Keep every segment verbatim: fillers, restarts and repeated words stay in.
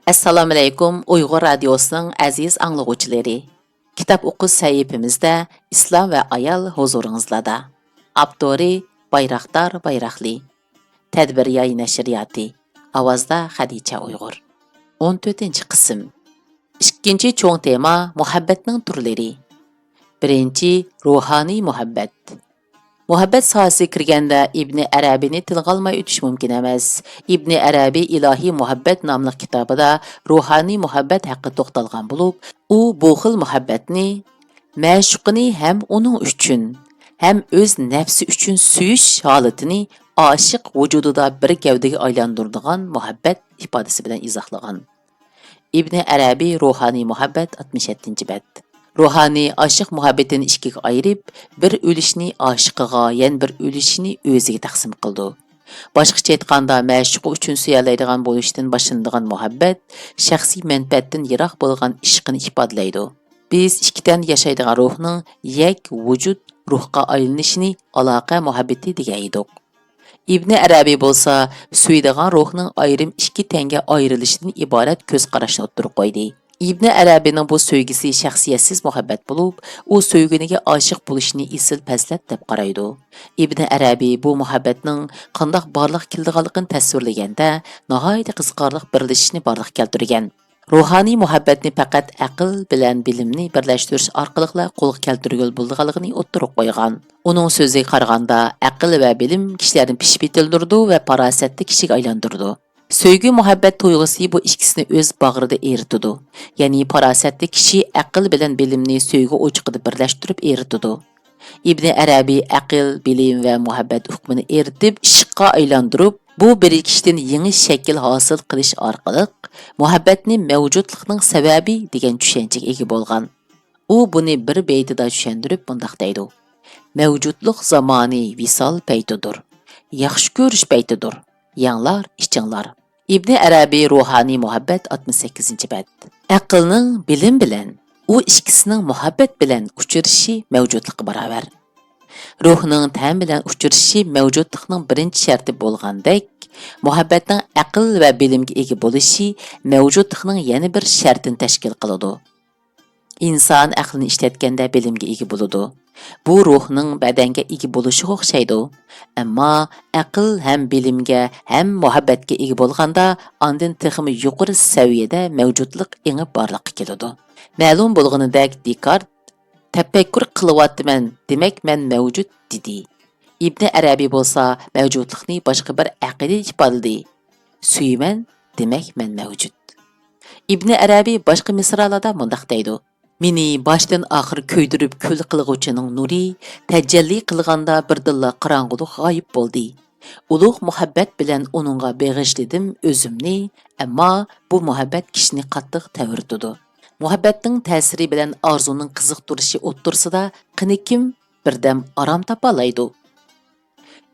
ئەسسالامۇئەلەيكۇم، ئۇيغۇر رادىيوسىنىڭ ئەزىز ئاڭلىغۇچىلىرى. كىتاب ئوقۇش سەھىپىمىزدە ئىسلام ۋە ئايال ھۇزۇرىڭىزلاردا. ئاپتورى بايراقدار بايراقلى. تەدبىرىياي نەشرىياتى. ئاۋازدا خەدىچە ئۇيغۇر. ئون تۆتىنچى قىسىم. ئىككىنچى چوڭ تېما مۇھەببەتنىڭ تۈرلىرى. بىرىنچى، روھانىي مۇھەببەت. مۇھەببەت ساھەسىگە كىرگەندە ئىبنى ئەرەبىنى تىلغا ئالماي ئۆتۈش مۇمكىن ئەمەس. ئىبنى ئەرەبى ئىلاھىي مۇھەببەت ناملىق كىتابىدا روھانىي مۇھەببەت ھەققىدە توختالغان بولۇپ، ئۇ بۇ خىل مۇھەببەتنى مەشۇقىنى ھەم ئۇنىڭ ئۈچۈن، ھەم ئۆز نەپسى ئۈچۈن سۆيۈش ھالىتىنى ئاشىق ۋۇجۇدىدا بىر گەۋدىگە ئايلاندۇرىدىغان مۇھەببەت ئىپادىسى بىلەن ئىزاھلىغان. ئىبنى ئەرەبى روھانىي مۇھەببەت، ئاتمىش يەتتىنچى بەت. روھانىي ئاشىق مۇھەببىتىنى ئىككىگە ئايرىپ، بىر ئۈلۈشىنى ئاشىقىغا، يەنە بىر ئۈلۈشىنى ئۆزىگە تەقسىم قىلىدۇ. باشقىچە ئېيتقاندا، مەشۇقى ئۈچۈن سۆيەلەيدىغان بولۇشتىن باشلىنىدىغان مۇھەببەت شەخسىي مەنپەئەتتىن يىراق بولغان ئىشقىنى ئىپادىلەيدۇ. بىز ئىككى تەندە ياشايدىغان روھنىڭ يەك ۋۇجۇد روھقا ئايلىنىشىنى ئالاقە مۇھەببىتى دېگەن ئىدۇق. ئىبنى ئەرەبى بولسا سۆيىدىغان روھنىڭ ئايرىم ئىككى تەنگە ئايرىلىشىدىن ئىبارەت كۆز قاراشنى ئوتتۇرىغا قويدى. ئىبنى ئەرەبىنىڭ بۇ سۆيگۈسى شەخسىيەتسىز مۇھەببەت بولۇپ، ئۇ سۆيگىنىگە ئاشىق بولۇشنى ئېسىل پەزىلەت دەپ قارايدۇ. ئىبنى ئەرەبى بۇ مۇھەببەتنىڭ قانداق بارلىققا كېلىدىغانلىقىنى تەسۋىرلىگەندە، ناھايىتى قىزىقارلىق بىرلىشىشنى بارلىققا كەلتۈرگەن. روھانىي مۇھەببەتنى پەقەت ئەقىل بىلەن بىلىمنى بىرلەشتۈرۈش ئارقىلىقلا قولغا كەلتۈرگىلى بولىدىغانلىقىنى ئوتتۇرىغا قويغان. ئۇنىڭ سۆزىگە قارىغاندا، ئەقىل ۋە بىلىم كىشىلەرنى پىشىپ يېتىلدۈرىدۇ ۋە پاراسەتلىك كىشىگە ئايلاندۇرىدۇ. سۆيگۈ مۇھەببەت تۇيغۇسى بۇ ئىككىسىنى ئۆز باغرىدا ئېرىتىدۇ. يەنى پاراسەتلىك كىشى ئەقىل بىلەن بىلىمنى سۆيگۈ ئوچىقىدا بىرلەشتۈرۈپ ئېرىتىدۇ. ئىبنى ئەرەبى ئەقىل، بىلىم ۋە مۇھەببەت ئۇقۇمىنى ئېرىتىپ، ئىشققا ئايلاندۇرۇپ، بۇ بىرىكىشتىن يېڭى شەكىل ھاسىل قىلىش ئارقىلىق مۇھەببەتنى مەۋجۇتلۇقنىڭ سەۋەبى دېگەن چۈشەنچىگە ئىگە بولغان. ئۇ بۇنى بىر بەيتىدا چۈشەندۈرۈپ مۇنداق دەيدۇ: «مەۋجۇتلۇق زامانى ۋىسال پەيتىدۇر، ياخشى كۆرۈش پەيتىدۇر، يەڭلار، ئىچىڭلار.» ئىبنى ئەرەبى روھانىي مۇھەببەت، ئاتمىش سەككىزىنچى بەت. ئەقىلنىڭ بىلىم بىلەن، ئۇ ئىككىسىنىڭ مۇھەببەت بىلەن ئۇچرىشىشى مەۋجۇتلۇققا باراۋەر. روھنىڭ تەن بىلەن ئۇچرىشىشى مەۋجۇتلۇقنىڭ بىرىنچى شەرتى بولغاندەك، مۇھەببەتنىڭ ئەقىل ۋە بىلىمگە ئىگە بولۇشى مەۋجۇتلۇقنىڭ يەنە بىر شەرتىنى تەشكىل قىلىدۇ. ئىنسان ئەقلىنى ئىشلەتكەندە بىلىمگە ئىگە بولىدۇ. بۇ روھنىڭ بەدەنگە ئىگە بولۇشىغا ئوخشايدۇ. ئەمما ئەقىل ھەم بىلىمگە ھەم مۇھەببەتكە ئىگە بولغاندا، ئاندىن تېخىمۇ يۇقىرى سەۋىيەدە مەۋجۇتلۇق ئېڭىپ بارلىققا كېلىدۇ. مەلۇم بولغىنىدەك، دېكارت «تەپەككۇر قىلىۋاتىمەن، دېمەك، مەن مەۋجۇت» دېدى. ئىبنى ئەرەبى بولسا مەۋجۇتلۇقنى باشقا بىر ئەقىدىدە ئىپادىلىدى: «سۆيىمەن، دېمەك، مەن مەۋجۇت.» ئىبنى ئەرەبى باشقا مىسرالاردا مۇنداق دەيدۇ: «مېنى باشتىن ئاخىر كۆيدۈرۈپ كۈل قىلغۇچىنىڭ نۇرى تەجەللى قىلغاندا بىردىنلا قاراڭغۇلۇق غايىب بولدى. ئۇلۇغ مۇھەببەت بىلەن ئۇنىڭغا بېغىشلىدىم ئۆزۈمنى، ئەمما بۇ مۇھەببەت كىشىنى قاتتىق تەۋرىتىدۇ. مۇھەببەتنىڭ تەسىرى بىلەن ئارزۇنىڭ قىزىقتۇرۇشى ئوتتۇرىسىدا قېنى كىم بىردەم ئارام تاپالايدۇ؟»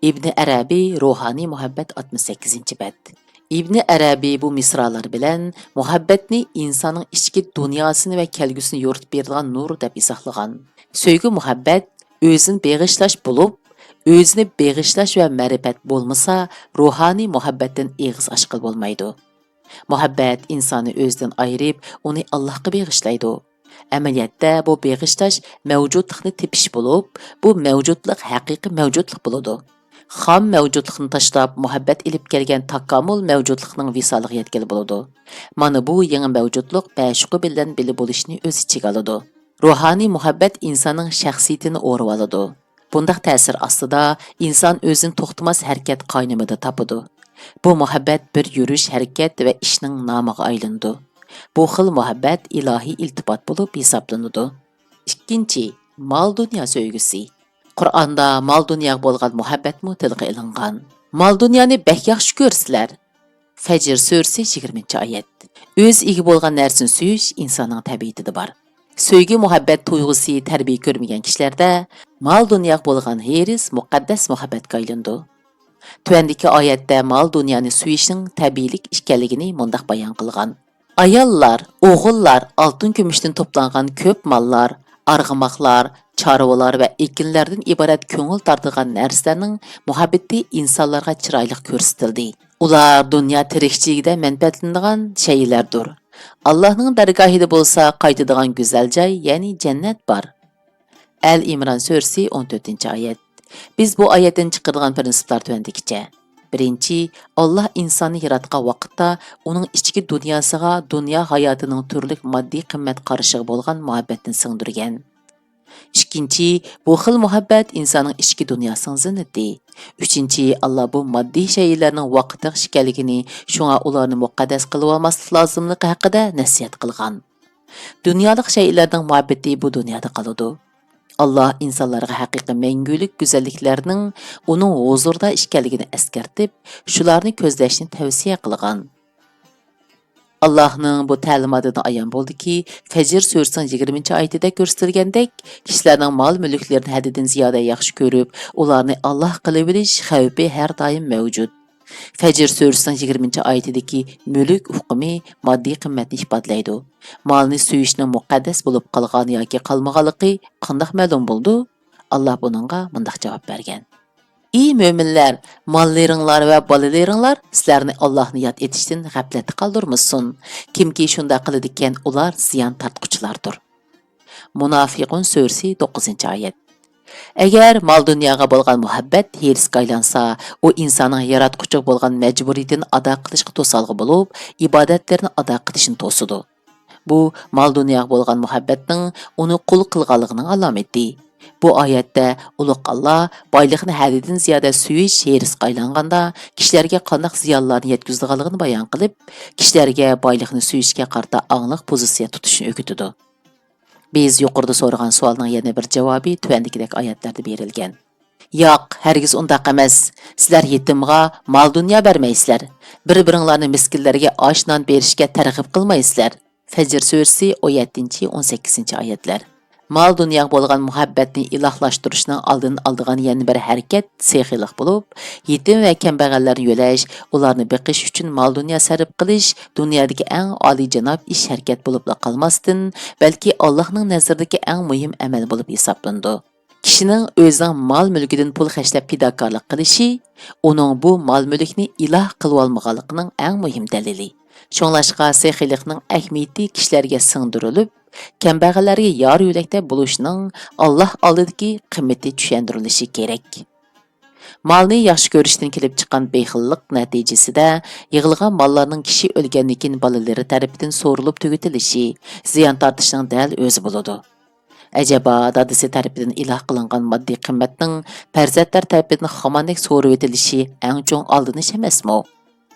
ئىبنى ئەرەبى روھانىي مۇھەببەت، ئاتمىش سەككىزىنچى بەت. ئىبنى ئەرەبى بۇ مىسرالار بىلەن مۇھەببەتنى ئىنساننىڭ ئىچكى دۇنياسىنى ۋە كەلگۈسىنى يورۇتۇپ بېرىدىغان نۇر دەپ ئىزاھلىغان. سۆيگۈ مۇھەببەت ئۆزىنى بېغىشلاش بولۇپ، ئۆزىنى بېغىشلاش ۋە مەرىپەت بولمىسا، روھانىي مۇھەببەتتىن ئېغىز ئاچقىلى بولمايدۇ. مۇھەببەت ئىنساننى ئۆزىدىن ئايرىپ، ئۇنى ئاللاھقا بېغىشلايدۇ. ئەمەلىيەتتە، بۇ بېغىشلاش مەۋجۇتلۇقنى تېپىش بولۇپ، بۇ مەۋجۇتلۇق ھەقىقىي مەۋجۇتلۇق بولىدۇ. خام مەۋجۇتلۇقنى تاشلاپ، مۇھەببەت ئېلىپ كەلگەن تاكامۇل مەۋجۇتلۇقنىڭ ۋىسالىغا يەتكىلى بولىدۇ. مانا بۇ يېڭى مەۋجۇتلۇق مەشۇقى بىلەن بىللە بولۇشنى ئۆز ئىچىگە ئالىدۇ. روھانىي مۇھەببەت ئىنساننىڭ شەخسىيىتىنى ئورىۋالىدۇ. بۇنداق تەسىر ئاستىدا ئىنسان ئۆزىنى توختىماس ھەرىكەت قاينىمىدا تاپىدۇ. بۇ مۇھەببەت بىر يۈرۈش، ھەرىكەت ۋە ئىشنىڭ نامىغا ئايلىنىدۇ. بۇ خىل مۇھەببەت ئىلاھىي ئىلتىپات بولۇپ ھېسابلىنىدۇ. ئىككىنچى، مال-دۇنيا سۆيگۈسى. قۇرئاندا مال-دۇنياغا بولغان مۇھەببەتمۇ تىلغا ئېلىنغان. «مال-دۇنيانى بەك ياخشى كۆرىسىلەر.» فەجر سۈرىسى، يىگىرمىنچى ئايەت. ئۆزى ئىگە بولغان نەرسىنى سۆيۈش ئىنساننىڭ تەبىئىتىدە بار. سۆيگۈ-مۇھەببەت تۇيغۇسى تەربىيە كۆرمىگەن كىشىلەردە مال-دۇنياغا بولغان ھېرىس مۇقەددەس مۇھەببەتكە ئايلىنىدۇ. تۆۋەندىكى ئايەتتە مال-دۇنيانى سۆيۈشنىڭ تەبىئىيلىك ئىكەنلىكىنى مۇنداق بايان قىلغان: «ئاياللار، ئوغۇللار، ئالتۇن-كۈمۈشتىن توپلانغان كۆپ ماللار، ئارغىماقلار، چارۋىلار ۋە ئېكىنلەردىن ئىبارەت كۆڭۈل تارتىدىغان نەرسىلەرنىڭ مۇھەببىتى ئىنسانلارغا چىرايلىق كۆرسىتىلدى. ئۇلار دۇنيا تىرىكچىلىكىدە مەنپەئەتلىنىدىغان شەيئىلەردۇر. ئاللاھنىڭ دەرگاھىدا بولسا قايتىدىغان گۈزەل جاي، يەنى جەننەت بار. ئەل ئىمران سۈرىسى، ئون تۆتىنچى ئايەت. بىز بۇ ئايەتتىن چىقىرىدىغان پىرىنسىپلار تۆۋەندىكىچە. بىرىنچى، ئاللاھ ئىنساننى ياراتقان ۋاقىتتا ئۇنىڭ ئىچكى دۇنياسىغا دۇنيا ھاياتىنىڭ تۈرلۈك ماددىي قىممەت قارىشىغا بولغان مۇھەببەتنى سىڭدۈرگەن. ئىككىنچى، بۇ خىل مۇھەببەت ئىنساننىڭ ئىچكى دۇنياسىنىڭ زىننىتى. ئۈچىنچى، ئاللاھ بۇ ماددىي شەيئىلەرنىڭ ۋاقىتلىق ئىكەنلىكىنى، شۇڭا ئۇلارنى مۇقەددەس قىلىۋالماسلىق لازىملىقى ھەققىدە نەسىھەت قىلغان. دۇنيالىق شەيئىلەرنىڭ مۇھەببىتى بۇ دۇنيادا قالىدۇ. ئاللاھ ئىنسانلارغا ھەقىقىي مەڭگۈلۈك گۈزەللىكلەرنىڭ ئۇنىڭ ھۇزۇرىدا ئىكەنلىكىنى ئەسكەرتىپ، شۇلارنى كۆزلەشنى تەۋسىيە قىلغان. ئاللاھنىڭ بۇ تەلىماتىدىن ئايان بولدىكى، فەجر سۈرىسىنىڭ يىگىرمىنچى ئايىتىدە كۆرسىتىلگەندەك، كىشىلەرنىڭ مال-مۈلۈكلىرىنى ھەددىدىن زىيادە ياخشى كۆرۈپ، ئۇلارنى ئاللاھ قىلىۋېلىش خەۋپى ھەر دائىم مەۋجۇت. فەجر سۈرىسىنىڭ يىگىرمىنچى ئايىتىدىكى مۈلۈك ئۇقۇمى ماددىي قىممەتنى ئىپادىلەيدۇ. مالنى سۆيۈشنىڭ مۇقەددەس بولۇپ قالغان ياكى قالمىغانلىقى قانداق مەلۇم بولىدۇ؟ ئاللاھ بۇنىڭغا مۇنداق جاۋاب بەرگەن: ئى مۆمىنلەر، ماللىرىڭلار ۋە بالىلىرىڭلار سىلەرنى ئاللاھنى ياد ئېتىشتىن غەپلەتتە قالدۇرمىسۇن. كىمكى شۇنداق قىلىدىكەن، ئۇلار زىيان تارتقۇچىلاردۇر. مۇنافىقۇن سۈرىسى، توققۇزىنچى ئايەت. ئەگەر مال-دۇنياغا بولغان مۇھەببەت ھېرىسقا ئايلانسا، ئۇ ئىنساننىڭ ياراتقۇچىغا بولغان مەجبۇرىيىتىنى ئادا قىلىشقا توسالغۇ بولۇپ، ئىبادەتلىرىنى ئادا قىلىشىنى توسىدۇ. بۇ مال-دۇنياغا بولغان مۇھەببەتنىڭ ئۇنى قۇل قىلغانلىقىنىڭ ئالامىتى. بۇ ئايەتتە ئۇلۇغ ئاللاھ بايلىقنى ھەددىدىن زىيادە سۆيۈش ھېرىسقا ئايلانغاندا، كىشىلەرگە قانداق زىيانلارنى يەتكۈزىدىغانلىقىنى بايان قىلىپ، كىشىلەرگە بايلىقنى سۆيۈشكە قارىتا ئاڭلىق پوزىتسىيە تۇتۇشنى ئۆگىتىدۇ. بىز يۇقىرىدا سورىغان سوئالنىڭ يەنە بىر جاۋابى تۆۋەندىكىدەك ئايەتلەردە بېرىلگەن. ياق، ھەرگىز ئۇنداق ئەمەس. سىلەر يېتىمغا مال-دۇنيا بەرمەيسىلەر. بىر-بىرىڭلارنى مىسكىنلەرگە ئاش-نان بېرىشكە تەرغىب قىلمايسىلەر. فەجر سۈرىسى، ئون يەتتىنچى، ئون سەككىزىنچى ئايەتلەر. مال-دۇنياغا بولغان مۇھەببەتنى ئىلاھلاشتۇرۇشنىڭ ئالدىنى ئالىدىغان يەنە بىر ھەرىكەت سېخىيلىق بولۇپ، يېتىم ۋە كەمبەغەللەرنى يۆلەش، ئۇلارنى بېقىش ئۈچۈن مال-دۇنيا سەرپ قىلىش دۇنيادىكى ئەڭ ئالىيجاناب ئىش-ھەرىكەت بولۇپلا قالماستىن، بەلكى ئاللاھنىڭ نەزىرىدىكى ئەڭ مۇھىم ئەمەل بولۇپ ھېسابلىنىدۇ. كىشىنىڭ ئۆزىنىڭ مال-مۈلكىدىن پۇل خەجلەپ پىداكارلىق قىلىشى ئۇنىڭ بۇ مال-مۈلۈكنى ئىلاھ قىلىۋالمىغانلىقىنىڭ ئەڭ مۇھىم دەلىلى. شۇڭلاشقا سېخىيلىقنىڭ ئەھمىيىتى كىشىلەرگە سىڭدۈرۈلۈپ، كەمبەغەللەرگە يار-يۆلەكتە بولۇشنىڭ ئاللاھ ئالدىدىكى قىممىتى چۈشەندۈرۈلۈشى كېرەك. مالنى ياخشى كۆرۈشتىن كېلىپ چىققان بېخىللىق نەتىجىسىدە يىغىلغان ماللارنىڭ كىشى ئۆلگەندىن كېيىن بالىلىرى تەرىپىدىن سورۇلۇپ تۈگىتىلىشى، زىيان تارتىشنىڭ دەل ئۆزى بولىدۇ. ئەجەبا، دادىسى تەرىپىدىن ئىلاھ قىلىنغان ماددىي قىممەتنىڭ پەرزەنتلەر تەرىپىدىن خاماندەك سورىۋېتىلىشى ئەڭ چوڭ ئالدىنىش ئەمەسمۇ؟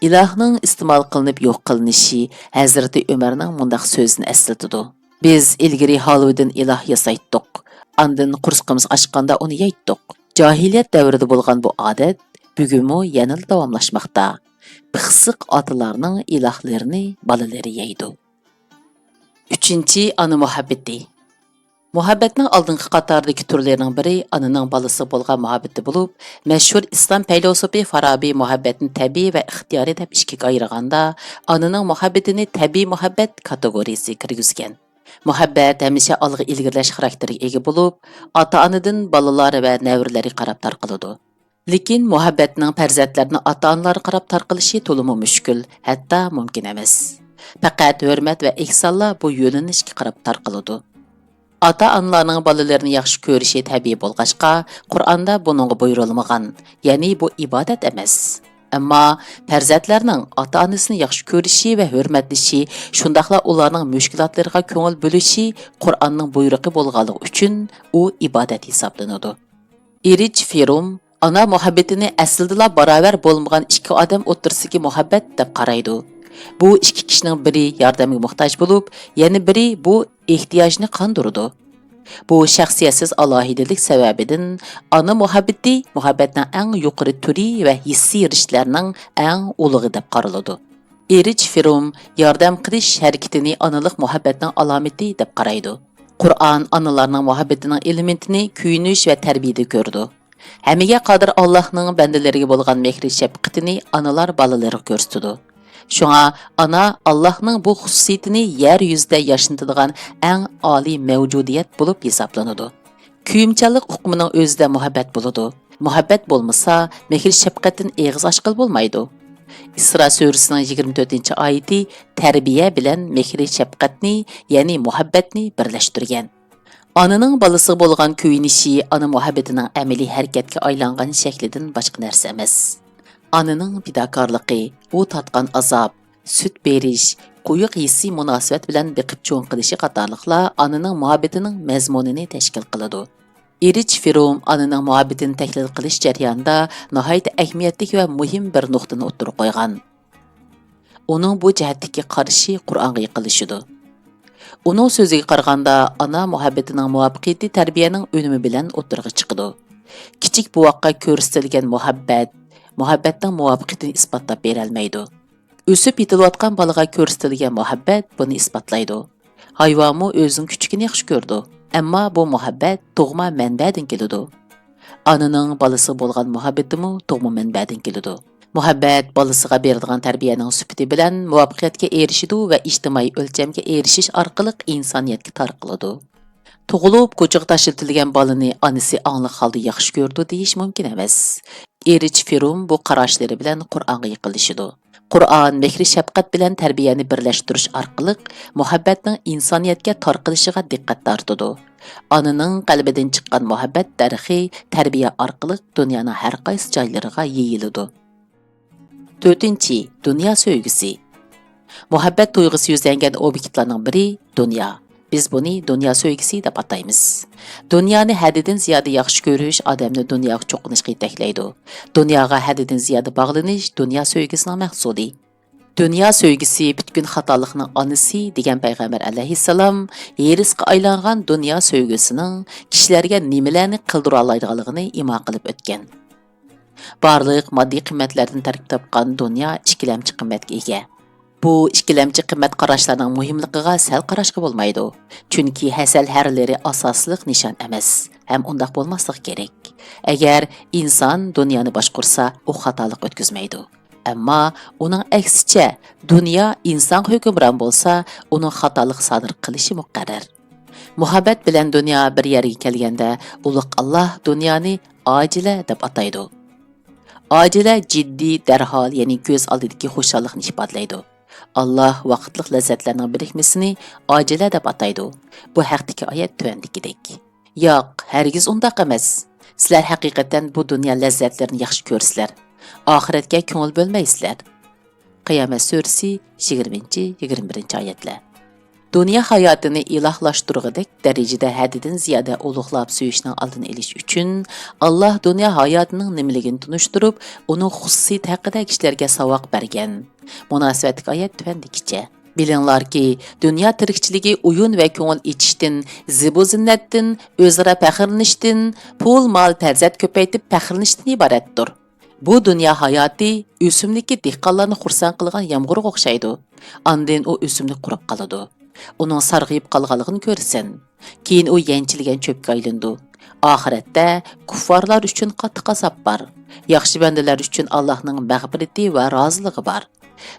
ئىلاھنىڭ ئىستېمال قىلىنىپ يوق قىلىنىشى ھەزرىتى ئۆمەرنىڭ مۇنداق سۆزىنى ئەسلىتىدۇ: بىز ئىلگىرى ھالۋىدىن ئىلاھ ياسايتتۇق، ئاندىن قورسىقىمىز ئاچقاندا ئۇنى يەيتتۇق. جاھىلىيەت دەۋرىدە بولغان بۇ ئادەت بۈگۈنمۇ يەنىلا داۋاملاشماقتا. پىخسىق ئاتىلارنىڭ ئىلاھلىرىنى بالىلىرى يەيدۇ. ئۈچىنچى، ئانا مۇھەببىتى. مۇھەببەتنىڭ ئالدىنقى قاتاردىكى تۈرلىرىنىڭ بىرى ئانىنىڭ بالىسىغا بولغان مۇھەببىتى بولۇپ، مەشھۇر ئىسلام پەيلاسوپى فارابى مۇھەببەتنى تەبىئىي ۋە ئىختىيارىي دەپ ئىككىگە ئايرىغاندا، ئانىنىڭ مۇھەببىتىنى تەبىئىي مۇھەببەت كاتېگورىيىسىگە كىرگۈزگەن. مۇھەببەت ھەمىشە ئالغا ئىلگىرىلەش خاراكتېرىگە ئىگە بولۇپ، ئاتا-ئانىدىن بالىلار ۋە نەۋرىلەرگە قاراپ تارقىلىدۇ. لېكىن مۇھەببەتنىڭ پەرزەنتلەرنى ئاتا-ئانىلارغا قاراپ تارقىلىشى تولىمۇ مۈشكۈل، ھەتتا مۇمكىن ئەمەس. پەقەت ھۆرمەت ۋە ئېھسانلا بۇ يۆنىلىشكە قاراپ تارقىلىدۇ. ئاتا-ئانىلارنىڭ بالىلىرىنى ياخشى كۆرۈشى تەبىئىي بولغاچقا، قۇرئاندا بۇنىڭغا بۇيرۇلمىغان، يەنى بۇ ئىبادەت ئەمەس. ئەمما پەرزەنتلەرنىڭ ئاتا-ئانىسىنى ياخشى كۆرۈشى ۋە ھۆرمەتلىشى، شۇنداقلا ئۇلارنىڭ مۈشكۈلاتلىرىغا كۆڭۈل بۆلۈشى قۇرئاننىڭ بۇيرۇقى بولغانلىقى ئۈچۈن ئۇ ئىبادەت ھېسابلىنىدۇ. ئېرىچ فىروم ئانا مۇھەببىتىنى ئەسلىدىلا باراۋەر بولمىغان ئىككى ئادەم ئوتتۇرىسىدىكى مۇھەببەت دەپ قارايدۇ. بۇ ئىككى كىشىنىڭ بىرى ياردەمگە موھتاج بولۇپ، يەنە بىرى بۇ ئېھتىياجنى قاندۇرىدۇ. بۇ شەخسىيەتسىز ئالاھىدىلىك سەۋەبىدىن ئانا مۇھەببىتى مۇھەببەتنىڭ ئەڭ يۇقىرى تۈرى ۋە ھېسسىي رىشتىلەرنىڭ ئەڭ ئۇلۇغى دەپ قارىلىدۇ. ئېرىچ فروم ياردەم قىلىش ھەرىكىتىنى ئانىلىق مۇھەببەتنىڭ ئالامىتى دەپ قارايدۇ. قۇرئان ئانىلارنىڭ مۇھەببىتىنىڭ ئېلېمېنتىنى كۆيۈنۈش ۋە تەربىيىدە كۆرىدۇ. ھەممىگە قادىر ئاللاھنىڭ بەندىلىرىگە بولغان مېھرى شەپقىتىنى ئانىلار بالىلىرىغا كۆرسىتىدۇ. شۇڭا ئانا ئاللاھنىڭ بۇ خۇسۇسىيىتىنى يەر يۈزىدە ياشنىتىدىغان ئەڭ ئالىي مەۋجۇدىيەت بولۇپ ھېسابلىنىدۇ. كۆيۈمچانلىق ئۇقۇمىنىڭ ئۆزىدە مۇھەببەت بولىدۇ. مۇھەببەت بولمىسا، مېھىر-شەپقەتتىن ئېغىز ئاچقىلى بولمايدۇ. ئىسرا سۈرىسىنىڭ يىگىرمە تۆتىنچى ئايىتى تەربىيە بىلەن مېھرى شەپقەتنى، يەنى مۇھەببەتنى بىرلەشتۈرگەن. ئانىنىڭ بالىسىغا بولغان كۆيۈنۈشى ئانا مۇھەببىتىنىڭ ئەمەلىي ھەرىكەتكە ئايلانغان شەكلىدىن باشقا نەرسە ئەمەس. ئانىنىڭ پىداكارلىقى، ئۇ تارتقان ئازاب، سۈت بېرىش، قويۇق ھېسسىي مۇناسىۋەت بىلەن بېقىپ چوڭ قىلىشى قاتارلىقلار ئانىنىڭ مۇھەببىتىنىڭ مەزمۇنىنى تەشكىل قىلىدۇ. ئېرىچ فروم ئانىنىڭ مۇھەببىتىنى تەھلىل قىلىش جەريانىدا ناھايىتى ئەھمىيەتلىك ۋە مۇھىم بىر نۇقتىنى ئوتتۇرىغا قويغان. ئۇنىڭ بۇ جەھەتتىكى قارىشى قۇرئانغا يېقىنلىشىدۇ. ئۇنىڭ سۆزىگە قارىغاندا، ئانا مۇھەببىتىنىڭ مۇۋەپپەقىيىتى تەربىيەنىڭ ئۈنۈمى بىلەن ئوتتۇرىغا چىقىدۇ. كىچىك بوۋاققا كۆرسىتىلگەن مۇھەببەت مۇھەببەتنىڭ مۇۋەپپەقىيىتىنى ئىسپاتلاپ بېرەلمەيدۇ. ئۆسۈپ يېتىلىۋاتقان بالىغا كۆرسىتىلگەن مۇھەببەت بۇنى ئىسپاتلايدۇ. ھايۋانمۇ ئۆزىنىڭ كۈچۈكىنى ياخشى كۆرىدۇ. ئەمما بۇ مۇھەببەت تۇغما مەنبەدىن كېلىدۇ. ئانىنىڭ بالىسىغا بولغان مۇھەببىتىمۇ تۇغما مەنبەدىن كېلىدۇ. مۇھەببەت بالىسىغا بېرىدىغان تەربىيەنىڭ سۈپىتى بىلەن مۇۋەپپەقىيەتكە ئېرىشىدۇ ۋە ئىجتىمائىي ئۆلچەمگە ئېرىشىش ئارقىلىق ئىنسانىيەتكە تارقىلىدۇ. تۇغۇلۇپ، كوچىغا تاشلىتىلگەن بالىنى ئانىسى ئاڭلىق ھالدا ياخشى كۆرىدۇ دېيىش مۇمكىن ئەمەس. ئېرىچ فىروم بۇ قاراشلىرى بىلەن قۇرئانغا يېقىنلىشىدۇ. قۇرئان مېھرى شەپقەت بىلەن تەربىيەنى بىرلەشتۈرۈش ئارقىلىق مۇھەببەتنىڭ ئىنسانىيەتكە تارقىلىشىغا دىققەت تارتىدۇ. ئانىنىڭ قەلبىدىن چىققان مۇھەببەت دەرىخى تەربىيە ئارقىلىق دۇنيانىڭ ھەر قايسى جايلىرىغا يېيىلىدۇ. تۆتىنچى، دۇنيا سۆيگۈسى. مۇھەببەت تۇيغۇسى يۈزلەنگەن ئوبيېكتلارنىڭ بىرى دۇنيا. بىز بۇنى دۇنيا سۆيگۈسى دەپ ئاتايمىز. دۇنيانى ھەددىدىن زىيادە ياخشى كۆرۈش ئادەمنى دۇنياغا چوقۇنۇشقا يېتەكلەيدۇ. دۇنياغا ھەددىدىن زىيادە باغلىنىش دۇنيا سۆيگۈسىنىڭ مەھسۇلى. دۇنيا سۆيگۈسى پۈتكۈل خاتالىقنىڭ ئانىسى دېگەن پەيغەمبەر ئەلەيھىسسالام ھېرىسقا ئايلانغان دۇنيا سۆيگۈسىنىڭ كىشىلەرگە نېمىلەرنى قىلدۇرالايدىغانلىقىنى ئىما قىلىپ ئۆتكەن. بارلىق ماددىي قىممەتلەردىن تەركىب تاپقان دۇنيا ئىككىلەمچى قىممەتكە ئىگە. بۇ ئىككىلەمچى قىممەت قاراشلارنىڭ مۇھىملىقىغا سەل قاراشقا بولمايدۇ. چۈنكى ھەسەل ھەرىلىرى ئاساسلىق نىشان ئەمەس ھەم ئۇنداق بولماسلىقى كېرەك. ئەگەر ئىنسان دۇنيانى باشقۇرسا، ئۇ خاتالىق ئۆتكۈزمەيدۇ. ئەمما ئۇنىڭ ئەكسىچە، دۇنيا ئىنسانغا ھۆكۈمران بولسا، ئۇنىڭ خاتالىق سادىر قىلىشى مۇقەررەر. مۇھەببەت بىلەن دۇنيا بىر يەرگە كەلگەندە، ئۇلۇغ ئاللاھ دۇنيانى ئاجىلە دەپ ئاتايدۇ. ئاجىلە جىددىي، دەرھال، يەنى كۆز ئالدىدىكى خۇشاللىقنى ئىپادىلەيدۇ. ئاللاھ ۋاقىتلىق لەززەتلەرنىڭ بىرىكمىسىنى ئاجىلە دەپ ئاتايدۇ. بۇ ھەقتىكى ئايەت تۆۋەندىكىدەك. ياق، ھەرگىز ئۇنداق ئەمەس. سىلەر ھەقىقەتەن بۇ دۇنيا لەززەتلىرىنى ياخشى كۆرىسىلەر. ئاخىرەتكە كۆڭۈل بۆلمەيسىلەر. قىيامەت سۈرىسى، يىگىرمىنچى، يىگىرمە بىرىنچى ئايەتلەر. دۇنيا ھاياتىنى ئىلاھلاشتۇرغۇدەك دەرىجىدە ھەددىدىن زىيادە ئۇلۇغلاپ سۆيۈشنىڭ ئالدىنى ئېلىش ئۈچۈن، ئاللاھ دۇنيا ھاياتىنىڭ نېمىلىكىنى تونۇشتۇرۇپ، ئۇنىڭ خۇسۇسىيىتى ھەققىدە كىشىلەرگە ساۋاق بەرگەن. مۇناسىۋەتلىك ئايەت تۆۋەندىكىچە. بىلىڭلاركى، دۇنيا تىرىكچىلىكى ئويۇن ۋە كۆڭۈل ئېچىشتىن، زىبۇ-زىننەتتىن، ئۆزئارا پەخىرلىنىشتىن، پۇل-مال، پەرزەنت كۆپەيتىپ پەخىرلىنىشتىن ئىبارەتتۇر. بۇ دۇنيا ھاياتى ئۆسۈملۈككە دېھقانلارنى خۇرسەن قىلغان يامغۇرغا ئوخشايدۇ. ئاندىن ئۇ ئۆسۈملۈك قۇرۇپ قالىدۇ. ئۇنىڭ سارغىيىپ قالغانلىقىنى كۆرىسەن. كېيىن ئۇ يەنچىلگەن چۆپكە ئايلىنىدۇ. ئاخىرەتتە كۇففارلار ئۈچۈن قاتتىق ئازاب بار. ياخشى بەندىلەر ئۈچۈن ئاللاھنىڭ مەغپىرىتى ۋە رازىلىقى بار.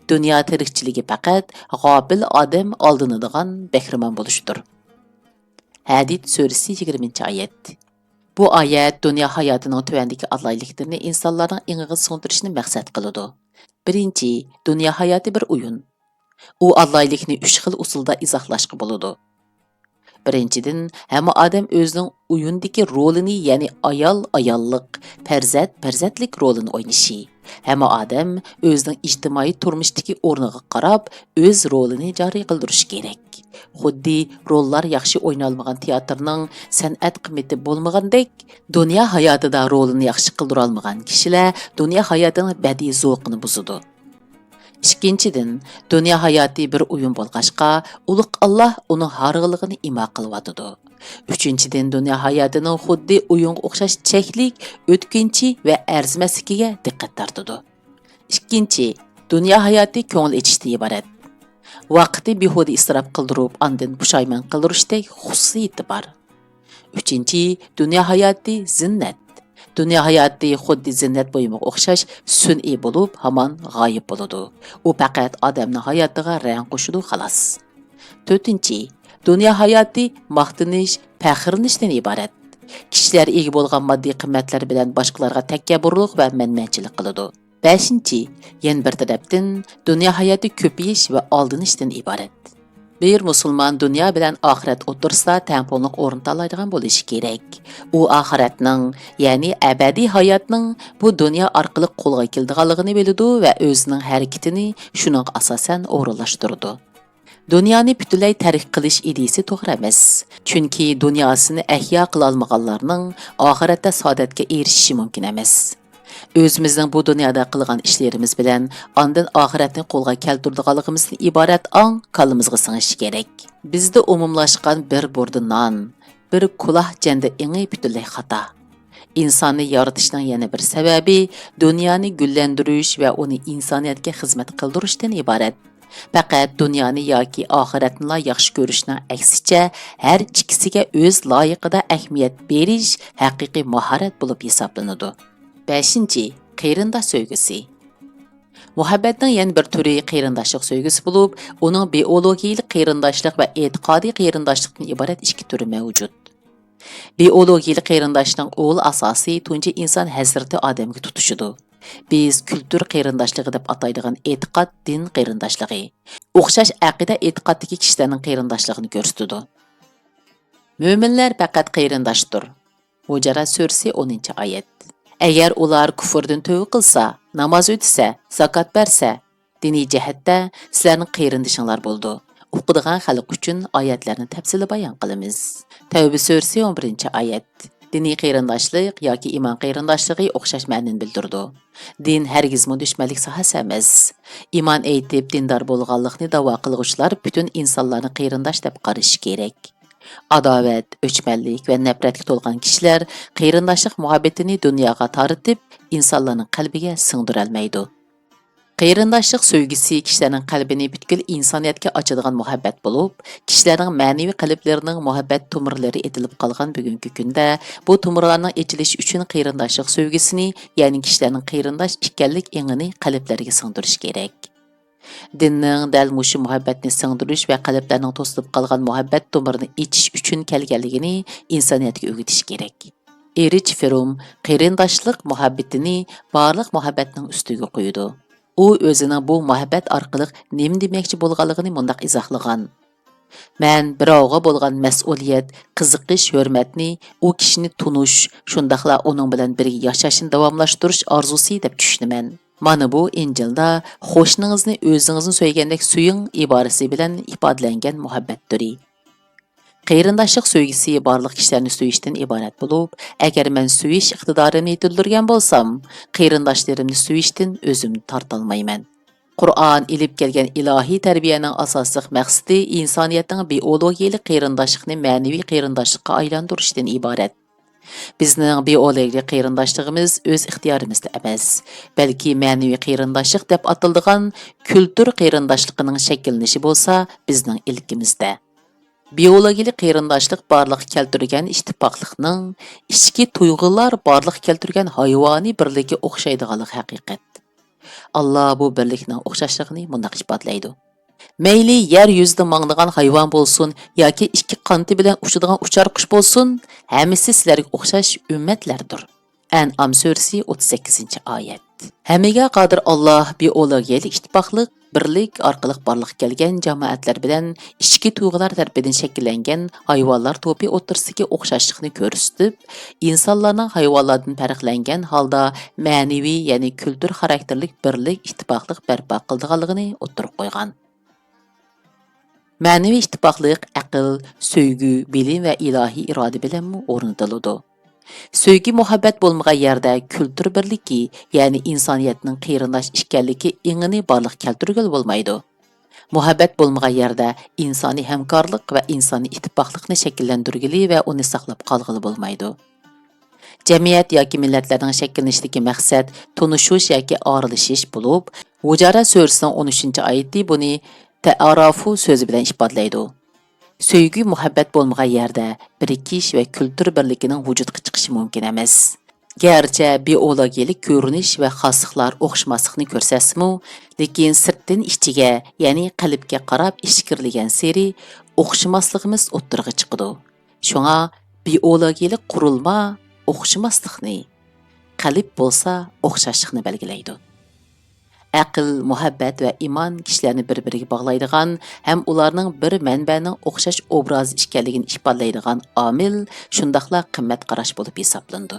دۇنيا تىرىكچىلىكى پەقەت غاپىل ئادەم ئالدىنىدىغان بەھرىمەن بولۇشتۇر. ھەدىد سۈرىسى، يىگىرمىنچى ئايەت. بۇ ئايەت دۇنيا ھاياتىنىڭ تۆۋەندىكى ئالاھىدىلىكلىرىنى ئىنسانلارنىڭ ئېڭىغا سىڭدۈرۈشنى مەقسەت قىلىدۇ. بىرىنچى، دۇنيا ھاياتى بىر ئويۇن. ئۇ ئالاھىدىلىكنى ئۈچ خىل ئۇسۇلدا ئىزاھلاشقا بولىدۇ. بىرىنچىدىن، ھەممە ئادەم ئۆزىنىڭ ئويۇندىكى رولىنى، يەنى ئايال ئاياللىق، پەرزەنت پەرزەنتلىك رولىنى ئوينىشى، ھەممە ئادەم ئۆزىنىڭ ئىجتىمائىي تۇرمۇشتىكى ئورنىغا قاراپ ئۆز رولىنى جارى قىلدۇرۇشى كېرەك. خۇددى روللار ياخشى ئوينالمىغان تىياتىرنىڭ سەنئەت قىممىتى بولمىغاندەك، دۇنيا ھاياتىدا رولىنى ياخشى قىلدۇرالمىغان كىشىلەر دۇنيا ھاياتىنىڭ بەدىئىي زوقىنى بۇزىدۇ. ئىككىنچىدىن، دۇنيا ھاياتى بىر ئويۇن بولغاچقا، ئۇلۇغ ئاللاھ ئۇنىڭ ھارغىنلىقىنى ئىما قىلىۋاتىدۇ. ئۈچىنچىدىن، دۇنيا ھاياتىنىڭ خۇددى ئويۇنغا ئوخشاش چەكلىك، ئۆتكۈنچى ۋە ئەرزىمەسلىكىگە دىققەت تارتىدۇ. ئىككىنچى، دۇنيا ھاياتى كۆڭۈل ئېچىشتىن ئىبارەت. ۋاقىتنى بىھۇدە ئىسراپ قىلدۇرۇپ، ئاندىن پۇشايمان قىلدۇرۇشتەك خۇسۇسىيىتى بار. ئۈچىنچى، دۇنيا ھاياتى زىننەت. دۇنيا ھاياتى خۇددى زىننەت بۇيۇمىغا ئوخشاش سۈنئىي بولۇپ، ھامان غايىب بولىدۇ. ئۇ پەقەت ئادەمنىڭ ھاياتىغا رەڭ قوشىدۇ، خالاس. تۆتىنچى، دۇنيا ھاياتى ماختىنىش، پەخىرلىنىشتىن ئىبارەت. كىشىلەر ئىگە بولغان ماددىي قىممەتلەر بىلەن باشقىلارغا تەكەببۇرلۇق ۋە مەنمەنچىلىك قىلىدۇ. بەشىنچى، يەنە بىر تەرەپتىن، دۇنيا ھاياتى كۆپىيىش ۋە ئالدىنىشتىن ئىبارەت. بىر مۇسۇلمان دۇنيا بىلەن ئاخىرەت ئوتتۇرىسىدا تەڭپۇڭلۇق ئورۇن تاللايدىغان بولۇشى كېرەك. ئۇ ئاخىرەتنىڭ، يەنى ئەبەدىي ھاياتنىڭ بۇ دۇنيا ئارقىلىق قولغا كېلىدىغانلىقىنى بىلىدۇ ۋە ئۆزىنىڭ ھەرىكىتىنى شۇنىڭغا ئاساسەن ئورۇنلاشتۇرىدۇ. دۇنيانى پۈتۈنلەي تەرك قىلىش ئىدىيىسى توغرا ئەمەس. چۈنكى دۇنياسىنى ئەھيا قىلالمىغانلارنىڭ ئاخىرەتتە سائادەتكە ئېرىشىشى مۇمكىن ئەمەس. ئۆزىمىزنىڭ بۇ دۇنيادا قىلغان ئىشلىرىمىز بىلەن ئاندىن ئاخىرەتنى قولغا كەلتۈرىدىغانلىقىمىزدىن ئىبارەت ئاڭ كاللىمىزغا سىڭىشى كېرەك. بىزدە ئومۇملاشقان بىر بۇردا نان، بىر كۇلاھ جەندە ئېڭى پۈتۈنلەي خاتا. ئىنساننى يارىتىشنىڭ يەنە بىر سەۋەبى دۇنيانى گۈللەندۈرۈش ۋە ئۇنى ئىنسانىيەتكە خىزمەت قىلدۇرۇشتىن ئىبارەت. پەقەت دۇنيانى ياكى ئاخىرەتنىلا ياخشى كۆرۈشنىڭ ئەكسىچە، ھەر ئىككىسىگە ئۆز لايىقىدا ئەھمىيەت بېرىش ھەقىقىي ماھارەت بولۇپ ھېسابلىنىدۇ. بەشىنچى، قېرىنداش سۆيگۈسى. مۇھەببەتنىڭ يەنە بىر تۈرى قېرىنداشلىق سۆيگۈسى بولۇپ، ئۇنىڭ بىئولوگىيىلىك قېرىنداشلىق ۋە ئېتىقادىي قېرىنداشلىقتىن ئىبارەت ئىككى تۈرى مەۋجۇت. بىئولوگىيىلىك قېرىنداشنىڭ ئۇل ئاساسى تۇنجى ئىنسان ھەزرىتى ئادەمگە تۇتىشىدۇ. بىز كۈلتۈر قېرىنداشلىقى دەپ ئاتايدىغان ئېتىقاد، دىن قېرىنداشلىقى، ئوخشاش ئەقىدە ئېتىقادتىكى كىشىلەرنىڭ قېرىنداشلىقىنى كۆرسىتىدۇ. مۆمىنلەر پەقەت قېرىنداشتۇر. ھۇجۇرات سۈرىسى ئونىنچى ئايەت. ئەگەر ئۇلار كۇفرىدىن تۆۋە قىلسا، ناماز ئۆتىسە، زاكات بەرسە، دىنىي جەھەتتە سىلەرنىڭ قېرىندىشىڭلار بولىدۇ. ئوقۇيدىغان خەلق ئۈچۈن ئايەتلەرنى تەپسىلىي بايان قىلىمىز. تەۋبە سۈرىسى ئون بىرىنچى ئايەت. دىنىي قېرىنداشلىق ياكى ئىمان قېرىنداشلىقى ئوخشاش مەنىنى بىلدۈرىدۇ. دىن ھەرگىزمۇ دۈشمەنلىك ساھەسى ئەمەس. ئىمان ئېيتىپ، دىندار بولغانلىقنى داۋا قىلغۇچىلار پۈتۈن ئىنسانلارنى قېرىنداش دەپ قارىشى كېرەك. ئاداۋەت، ئۆچمەنلىك ۋە نەپرەتكە تولغان كىشىلەر قېرىنداشلىق مۇھەببىتىنى دۇنياغا تارىتىپ، ئىنسانلارنىڭ قەلبىگە سىڭدۈرەلمەيدۇ. قېرىنداشلىق سۆيگۈسى كىشىلەرنىڭ قەلبىنى پۈتكۈل ئىنسانىيەتكە ئاچىدىغان مۇھەببەت بولۇپ، كىشىلەرنىڭ مەنىۋى قەلبلىرىنىڭ مۇھەببەت تومۇرلىرى ئېتىلىپ قالغان بۈگۈنكى كۈندە، بۇ تومۇرلارنىڭ ئېچىلىشى ئۈچۈن قېرىنداشلىق سۆيگۈسىنى، يەنى كىشىلەرنىڭ قېرىنداش ئىكەنلىك ئېڭىنى قەلبلەرگە سىڭدۈرۈش كېرەك. دىننىڭ دەل مۇشۇ مۇھەببەتنى سىڭدۈرۈش ۋە قەلبلەرنىڭ توسۇلۇپ قالغان مۇھەببەت تومۇرىنى ئېچىش ئۈچۈن كەلگەنلىكىنى ئىنسانىيەتكە ئۆگىتىش كېرەك. ئېرىچ فروم قېرىنداشلىق مۇھەببىتىنى بارلىق مۇھەببەتنىڭ ئۈستىگە قويىدۇ. ئۇ ئۆزىنىڭ بۇ مۇھەببەت ئارقىلىق نېمە دېمەكچى بولغانلىقىنى مۇنداق ئىزاھلىغان: مەن بىراۋغا بولغان مەسئۇلىيەت، قىزىقىش، ھۆرمەتنى ئۇ كىشىنى تونۇش، شۇنداقلا ئۇنىڭ بىلەن بىرگە ياشاشنى داۋاملاشتۇرۇش ئارزۇسى دەپ چۈشىنىمەن. مانا بۇ ئىنجىلدا «قوشنىڭىزنى ئۆزىڭىزنى سۆيگەندەك سۆيۈڭ» ئىبارىسى بىلەن ئىپادىلەنگەن مۇھەببەت تۈرى. قېرىنداشلىق سۆيگۈسى بارلىق كىشىلەرنى سۆيۈشتىن ئىبارەت بولۇپ، ئەگەر مەن سۆيۈش ئىقتىدارىمنى يېتىلدۈرگەن بولسام، قېرىنداشلىرىمنى سۆيۈشتىن ئۆزۈمنى تارتالمايمەن. قۇرئان ئېلىپ كەلگەن ئىلاھىي تەربىيەنىڭ ئاساسلىق مەقسىتى ئىنسانىيەتنىڭ بىئولوگىيىلىك قېرىنداشلىقىنى مەنىۋى قېرىنداشلىققا ئايلاندۇرۇشتىن ئىبارەت. بىزنىڭ بىئولوگىيەلىك قېرىنداشلىقىمىز ئۆز ئىختىيارىمىزدا ئەمەس، بەلكى مەنىۋى قېرىنداشلىق دەپ ئاتىلىدىغان كۈلتۈر قېرىنداشلىقىنىڭ شەكىللىنىشى بولسا بىزنىڭ ئىلكىمىزدە. بىئولوگىيەلىك قېرىنداشلىق بارلىققا كەلتۈرگەن ئىتتىپاقلىقنىڭ ئىچكى تۇيغۇلار بارلىققا كەلتۈرگەن ھايۋانىي بىرلىككە ئوخشايدىغانلىقى ھەقىقەت. ئاللا بۇ بىرلىكنىڭ ئوخشاشلىقىنى مۇنداق ئىپادىلەيدۇ: مەيلى يەر يۈزىدە ماڭىدىغان ھايۋان بولسۇن ياكى ئىككى قانىتى بىلەن ئۇچىدىغان ئۇچار قۇش بولسۇن، ھەممىسى سىلەرگە ئوخشاش ئۈممەتلەردۇر. ئەنئام سۈرىسى ئوتتۇز سەككىزىنچى ئايەت. ھەممىگە قادىر ئاللا بىئولوگىيەلىك ئىتتىپاقلىق، بىرلىك ئارقىلىق بارلىققا كەلگەن جامائەتلەر بىلەن ئىچكى تۇيغۇلار تەرىپىدىن شەكىللەنگەن ھايۋانلار توپى ئوتتۇرىسىدىكى ئوخشاشلىقنى كۆرسىتىپ، ئىنسانلارنىڭ ھايۋانلاردىن پەرقلەنگەن ھالدا مەنىۋى، يەنى كۈلتۈر خاراكتېرلىك بىرلىك، ئىتتىپاقلىق بەرپا قىلىدىغانلىقىنى ئوتتۇرىغا قويغان. مەنىۋى ئىتتىپاقلىق ئەقىل، سۆيگۈ، بىلىم ۋە ئىلاھىي ئىرادە بىلەنمۇ ئورنىتىلىدۇ. سۆيگۈ-مۇھەببەت بولمىغان يەردە كۈلتۈر بىرلىكى، يەنى ئىنسانىيەتنىڭ قېرىنداش ئىكەنلىكى ئېڭىنى بارلىققا كەلتۈرگىلى بولمايدۇ. مۇھەببەت بولمىغان يەردە ئىنسانىي ھەمكارلىق ۋە ئىنسانىي ئىتتىپاقلىقنى شەكىللەندۈرگىلى ۋە ئۇنى ساقلاپ قالغىلى بولمايدۇ. جەمئىيەت ياكى مىللەتلەرنىڭ شەكىللىنىشىدىكى مەقسەت تونۇشۇش ياكى ئارىلىشىش بولۇپ، ھۇجۇرات سۈرىسىنىڭ ئون ئۈچىنچى ئايىتى بۇنى تەئارافۇ سۆزى بىلەن ئىپادىلەيدۇ. سۆيگۈ-مۇھەببەت بولمىغان يەردە بىرىكىش ۋە كۈلتۈر بىرلىكىنىڭ ۋۇجۇدقا چىقىشى مۇمكىن ئەمەس. گەرچە بىئولوگىيەلىك كۆرۈنۈش ۋە خاسلىقلار ئوخشىماسلىقنى كۆرسەتسىمۇ، لېكىن سىرتتىن ئىچىگە، يەنى قەلبكە قاراپ ئىچ كىرىلگەنسېرى ئوخشىماسلىقىمىز ئوتتۇرىغا چىقىدۇ. شۇڭا بىئولوگىيەلىك قۇرۇلما ئوخشىماسلىقنى، قەلب بولسا ئوخشاشلىقنى بەلگىلەيدۇ. ئەقىل، مۇھەببەت ۋە ئىمان كىشىلەرنى بىر-بىرىگە باغلايدىغان ھەم ئۇلارنىڭ بىر مەنبەنىڭ ئوخشاش ئوبرازى ئىكەنلىكىنى ئىپادىلەيدىغان ئامىل، شۇنداقلا قىممەت قاراش بولۇپ ھېسابلىنىدۇ.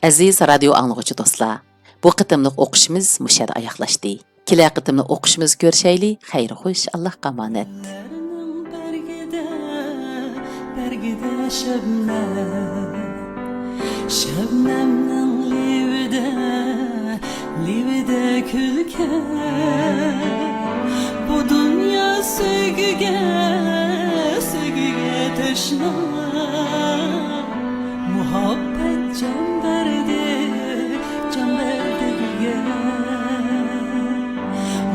ئەزىز رادىيو ئاڭلىغۇچى دوستلار، بۇ قېتىملىق ئوقۇشىمىز مۇشۇ يەردە ئاياغلاشتى. كېلەر قېتىملىق ئوقۇشىمىزدا كۆرۈشەيلى. خەير خوش، ئاللاھقا ئامانەت. بەرگىدە، بەرگىدە شەبنەم، شەبنەمنىڭ لېۋىدە، لېۋىدە كۈلكە. بۇ دۇنيا سۆيگۈگە، سۆيگۈگە تەشنا. مۇھەببەت جان بەردى، جان بەردى گۈلگە.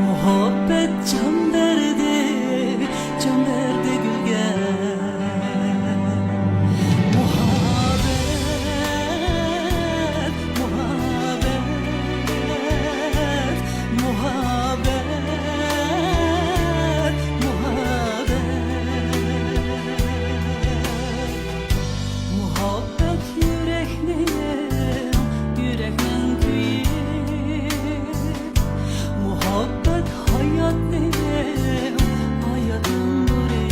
مۇھەببەت جان بەردى، جان بەردى گۈلگە. مۇھەببەت، مۇھەببەت، مۇھەببەت، مۇھەببەت. مۇھەببەت يۈرەكنىڭ، يۈرەكنىڭ كۈيى. مۇھەببەت ھاياتنىڭ، ھاياتنىڭ نۇرى.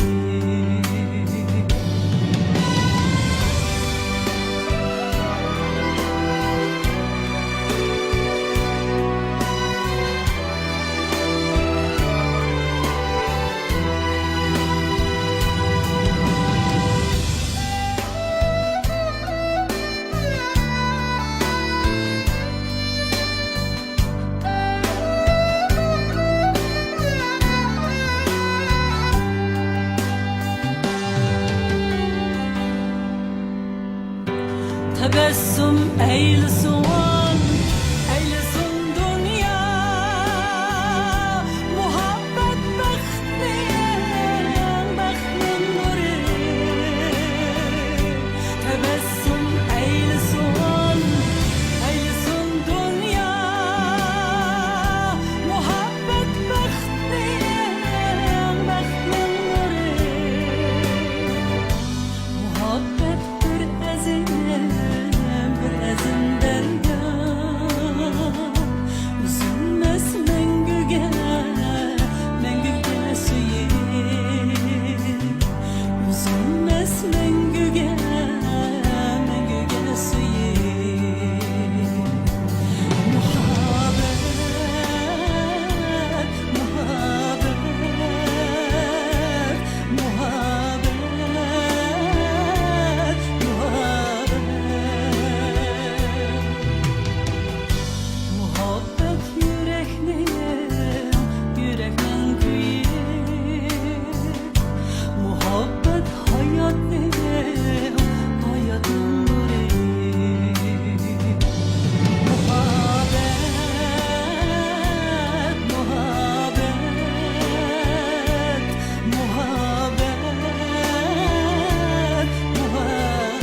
تەبەسسۇم ئەيلىسۇن، ئەيلىسۇن دۇنيا، مۇھەببەت بەختنىڭ، بەختنىڭ نۇرى. تەبەسسۇم ئەيلىسۇن، ئەيلىسۇن دۇنيا، مۇھەببەت بەختنىڭ، بەختنىڭ نۇرى. مۇھەببەت بىر ئەزىم، بىر ئەزىم دەريا. ئۈزۈلمەس مەڭگۈگە، مەڭگۈگە سۆيۈپ. ئۈزۈلمەس مەڭگۈگە، مەڭگۈگە سۆيۈپ. مۇھەببەت، مۇھەببەت، مۇھەببەت، مۇھەببەت. مۇھەببەت يۈرەكنىڭ، يۈرەكنىڭ كۈيى. مۇھەببەت ھاياتنىڭ، ھاياتنىڭ نۇرى. مۇھەببەت، مۇھەببەت، مۇھەببەت،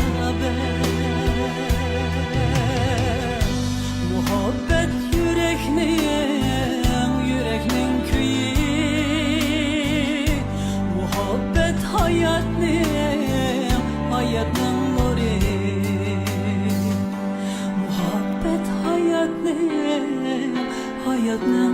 مۇھەببەت. مۇھەببەت يۈرەكنىڭ، يۈرەكنىڭ كۈيى. مۇھەببەت ھاياتنىڭ، ھاياتنىڭ نۇرى. مۇھەببەت ھاياتنىڭ، ھاياتنىڭ